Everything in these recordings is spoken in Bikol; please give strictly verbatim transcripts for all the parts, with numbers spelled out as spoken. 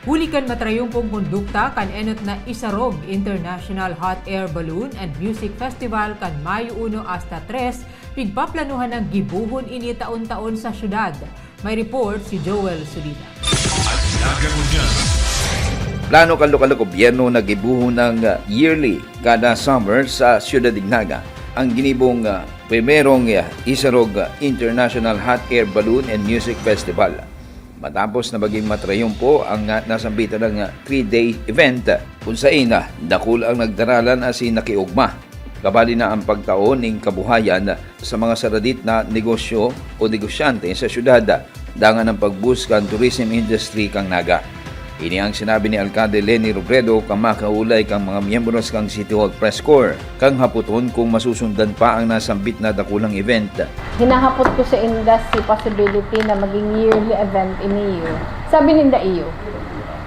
Huli kan matrayumpong kondukta kan enot na Isarog International Hot Air Balloon and Music Festival kan Mayo uno hasta tres, pigpaplanuhan ang gibohon ini taon-taon sa syudad. May report si Joel Solina. Plano kan lokal na gobyerno na gibohon ang yearly kada summer sa Ciudad de Naga ang ginibong, ah, primerong, ah, Isarog, ah, International Hot Air Balloon and Music Festival. Matapos na maging matrayumpo ang, ah, nasambitan ng, ah, three-day event, kung sain, ah, dakul ang nagdaralan asin nakiugma. Kabali na ang pagtao ning kabuhayan sa mga saradit na negosyo o negosyante sa syudad, dangan ang pagbuska ang tourism industry kan Naga. Ini ang sinabi ni Alkalde Leni Robredo kan makaulay kan mga miyembros kan City Hall Press Corps kan hapoton kung masusundan pa ang nasambit na dakulang event. Hinahapot ko sa inda si possibility na maging yearly event ini iyo. Sabi ninda iyo.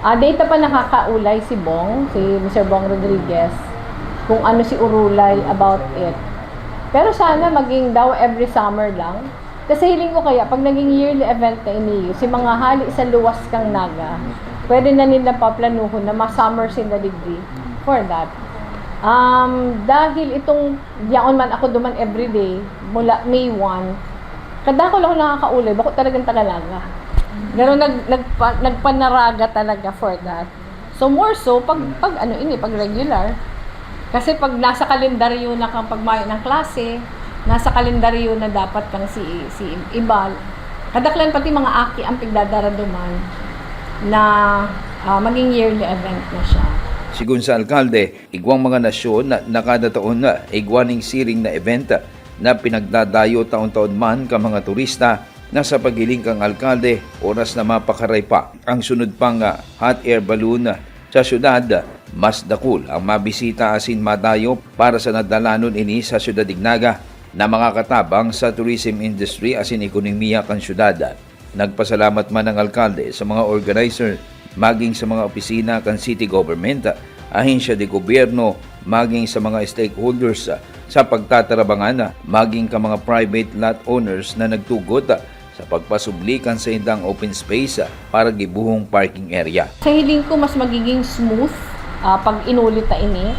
Ah, data pa nakakaulay si Bong, si Mister Bong Rodriguez, kung ano si Urulay about it. Pero sana maging daw every summer lang. Kasi hiling ko kaya, pag naging yearly event na ini, si mga hali sa luwas kang Naga, pwede na nila paplanuhon na ma-summer sinda digdi for that. Um, dahil itong yaon man ako duman everyday, mula May one, kadakul ako nakakaulay, bako talagang taga Naga. Pero nag, nagpa, nagpanaraga talaga for that. So more so, pag, pag ano ini, pag regular. Kasi pag nasa kalendaryo na kang pagmayo ng klase, nasa kalendaryo na dapat kang si, si Ibal. Kadaklan pati mga aki ang pigdadaraduman na, ah, maging yearly event na siya. Sigon sa alkalde, igwang mga nasyon na nakadataon na igwa ning siring na event na pinagdadayo taon-taon man ka mga turista na sa paghiling kang alkalde, oras na mapakaray pa ang sunod pang, ah, hot air balloon sa syudad, mas dakul ang mabisita asin madayo para sa nadalanon ini sa syudad nin Naga na makakatabang sa tourism industry asin ekonomiya kan syudad. Nagpasalamat man ang alkalde sa mga organizer, maging sa mga opisina kan city government, ahensya de gobyerno, maging sa mga stakeholders sa pagtatarabangan, maging ka mga private lot owners na nagtugot sa pagpasubli kan saindang open space para gibohong parking area. Sa hiling ko, mas magiging smooth, ah, pag inuli ta ini.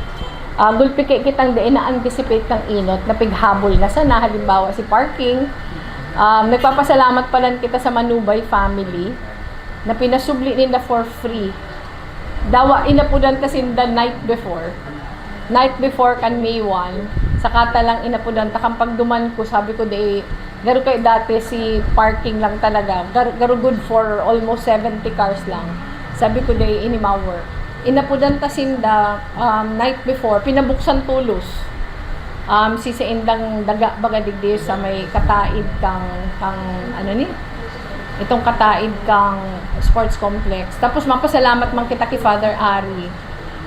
Ah, gulpi kay kitang dai na-anticipate kang inot na pighabol na sana, halimbawa, si parking. Um, nagpapasalamat pa lang kita sa Manubay family na pinasubli ninda for free. Dawa, inapudan ta sinda night before. Night before kan May one, saka ta lang inapudan ta. Kan pagduman ko, sabi ko, "Dai, garo kay dati si parking lang talaga. Garo, garo good for almost seventy cars lang." Sabi ko, "Dai, ini ma-work." Inapudan ta sinda, um, night before, pinabuksan tolos. Um, si saindang daga baga digdi sa may kataid kang, kang, ano ni? Itong kataid kang sports complex. Tapos mapasalamat man kita kay Father Ari,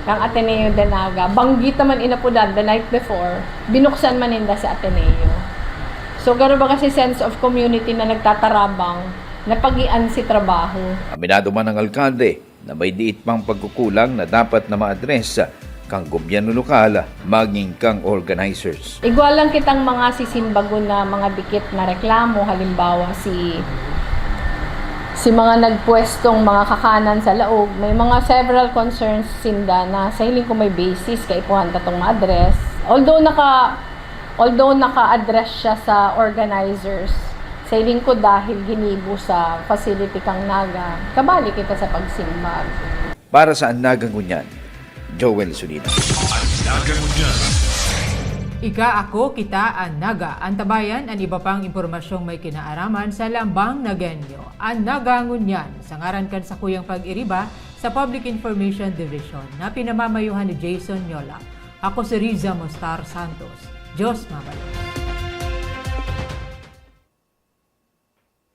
kang Ateneo de Naga. Banggi ta man inapudan the night before, binuksan man ninda sa Ateneo. So, garo ba kasi sense of community na nagtatarabang, napagian si trabaho. Aminado man ang alkalde na may diit pang pagkukulang na dapat na ma-address kang gobyerno lokal, maging kang organizers. Igwa lang kitang mga sisimbagon na mga dikit na reklamo, halimbawa, si, si mga nagpwestong mga kakanan sa laog, may mga several concerns sinda na sa hiling ko may basis, kaipuhan ta tong ma-address. Although naka, although naka-address siya sa organizers, sa hiling ko dahil ginibo sa facility kang Naga, kabali kita sa pagsimbag. Para sa An Naga Ngunyan, Joel Solina. An Naga Ngunyan. Ika, ako, kita, An Naga. Antabayan an iba pang impormasyong may kinaaraman sa Lambang Nagenyo. An Naga Ngunyan, sa ngaran kan sakuyang pag-iriba sa Public Information Division na pinamamayuhan ni Jason Nyola. Ako si Riza Mostar Santos. Diyos mabalos.